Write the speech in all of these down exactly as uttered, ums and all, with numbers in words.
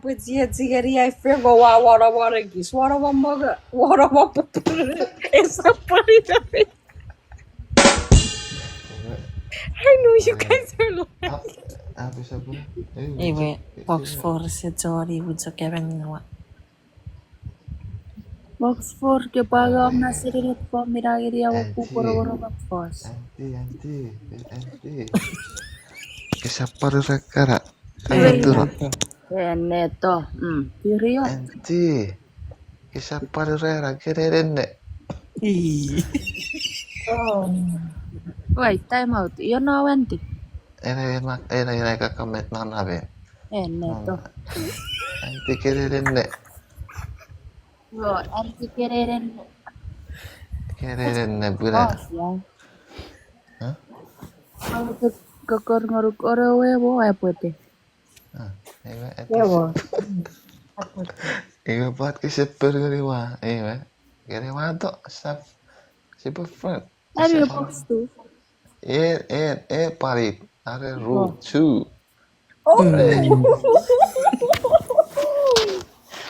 Pwe chie chigeni ai fengo wa wana wana kis, wana wana moga, wana wana pupuru. Esa pari dape. I know you guys are lying. Iwe, box four se chori ucho kevengwa. Box four ke pwagom na siririt pom minagini awo kuporogoro box four. Anti, anti, anti. Ke sapari rekara. Anti. Eneto. Mm. Period. Anti. Ke sapari rera kererenne. Ii. Oh. Wait, time out. Io no anti. Ena ena ena ena ka comment non ave. Eneto. Anti kererenne. Io, anti kererenne. Kererenne pura. Oh, yeah. Huh? Kokor ngoruk oro wewo epwete. Ah, iwe, ewa. Iwe pat kese pergeri wa, iwe. Kere wa to, sap, sipwe friend. Are box two. E, e, e, pari, are ru, two. Oh.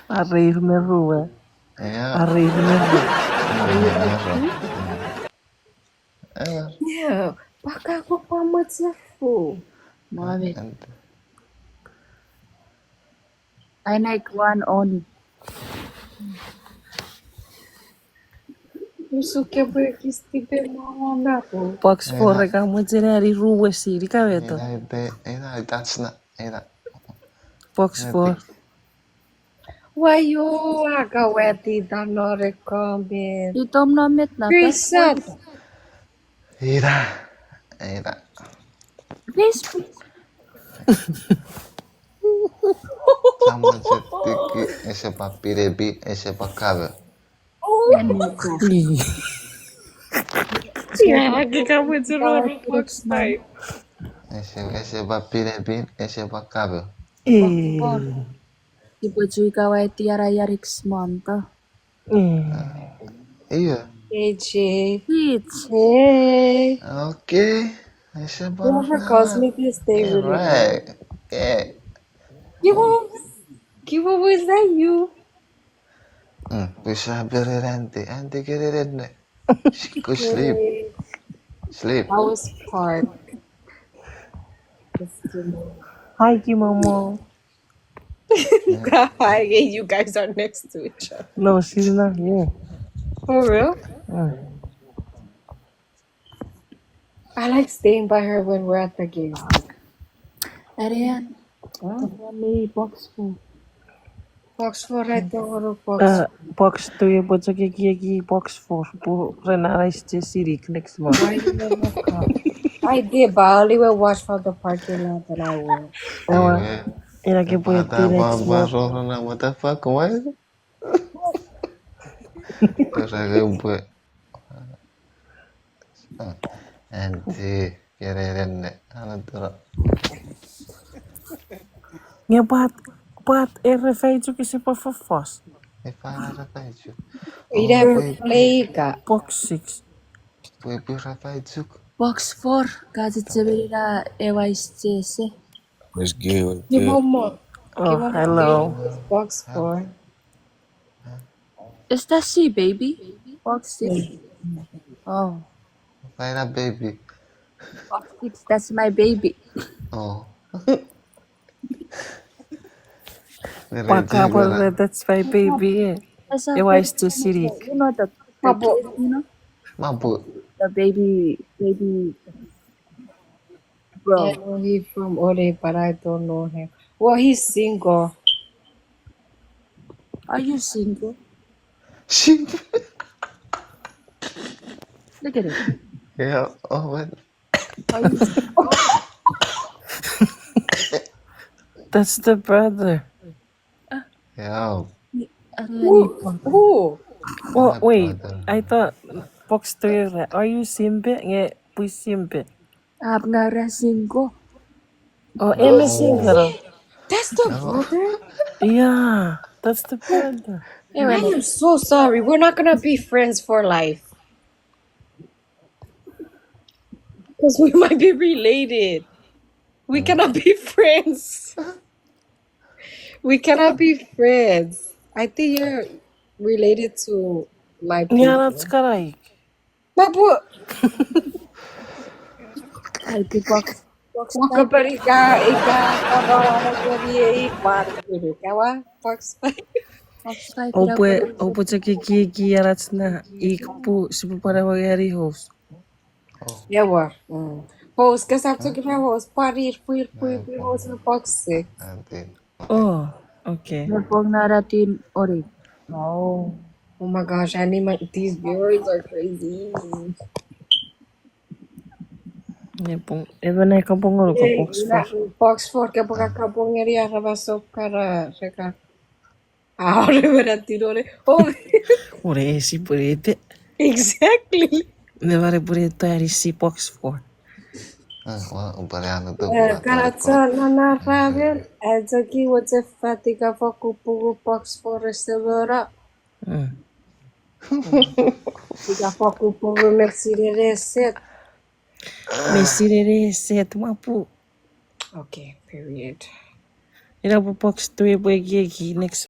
Are ir me rue. Yeah. Are ir me rue. Yeah, paka ko pa motsefu. Mami. I like one only. Usuke pwe kistipe mama nako. Box four eka mochen ari ruwe siri kaweto. Ina, ina, that's not, ina. Box four. Wayo, aka weti tanore comment. Itom no met na. Krisat. Ira, ira. Please, please. Someone said tiki, ese pa pirepi, ese pa kave. Yeah, aki kave chiro box five. Ese, ese pa pirepi, ese pa kave. Sipwe chui kawaiti ara Yarik Smanta. Iyo. Hey, Jay. Hey. Okay. Whoever calls me this, they really know. Right. Yeah. Kiwa, kiwa, was that you? Mm, bisa berer anti, anti kererenne. Go sleep. Sleep. I was parked. Hi, Kimomo. Hi, you guys are next to each other. No, she's not here. For real? Mm. I like staying by her when we're at the game. Arian, me box four. Box four, I don't want to box. Uh, box two, but okay, okay, okay, box four. Ren anais che sirik next month. Why you never come? I did, but I only will watch from the parking lot that I will. Ewa, ina ke pwe ti next month. What the fuck, why? Kora ke pwe. Anti, kererenne, anatoro. Nge pwat, pwat ere faichuk isi pwe fofos. Ifa ere faichuk. Ina pwe play ka. Box six. Pwe pwe ere faichuk. Box four, ka chichemeni na ewa is chese. Let's go. Kimomo. Oh, hello. Box four. Is that she, baby? Box six. Oh. Find a baby. Box six, that's my baby. Oh. Paka, that's my baby. Ewa is too sirik. You know the, the kid, you know? Mabu. The baby, baby. Bro. I know him from Ore, but I don't know him. Well, he's single. Are you single? Single. Look at it. Yeah, oh, what? Are you single? That's the brother. Yeah. Who? Who? Well, wait, I thought box three, are you simpe? Nge, pwe simpe. Ap ngara single. Oh, Emma single. That's the brother? Yeah, that's the brother. I am so sorry. We're not gonna be friends for life. Because we might be related. We cannot be friends. We cannot be friends. I think you're related to my people. Nge anach kanaik. Mapu. Ai, ti box, box. Waka pari ka, ika, ka ba wala kori ei, wala kori ka wa, box fight. Box fight. Oupwe, oupwe chok ekieki anach na, ik pu, sipwe pwan ewe ngeni host. Oh. Ewa. Mm. Host, kesap chok ina host, pwan ir, pwir, pwir, pwir, host na box six. Antin. Oh, okay. Me pong naratin ori. Oh. Oh my gosh, I mean, my, these viewers are crazy. Ne pong, even I kapong ori ko box four. Box four, kapong, kapong eri arabasok kara, reka. Ah, ore mera tinore. Oh. Ore esi purete. Exactly. Me bare purete ari si box four. Ah, wa, upare anu to. Eh, kara chon nana ramen, eh, chok i woche fat ika fokupungu box four ese mera. Mm. Ika fokupungu me sinene set. Me sinene set, mapu. Okay, period. Ina pwe box three pwe ekieki next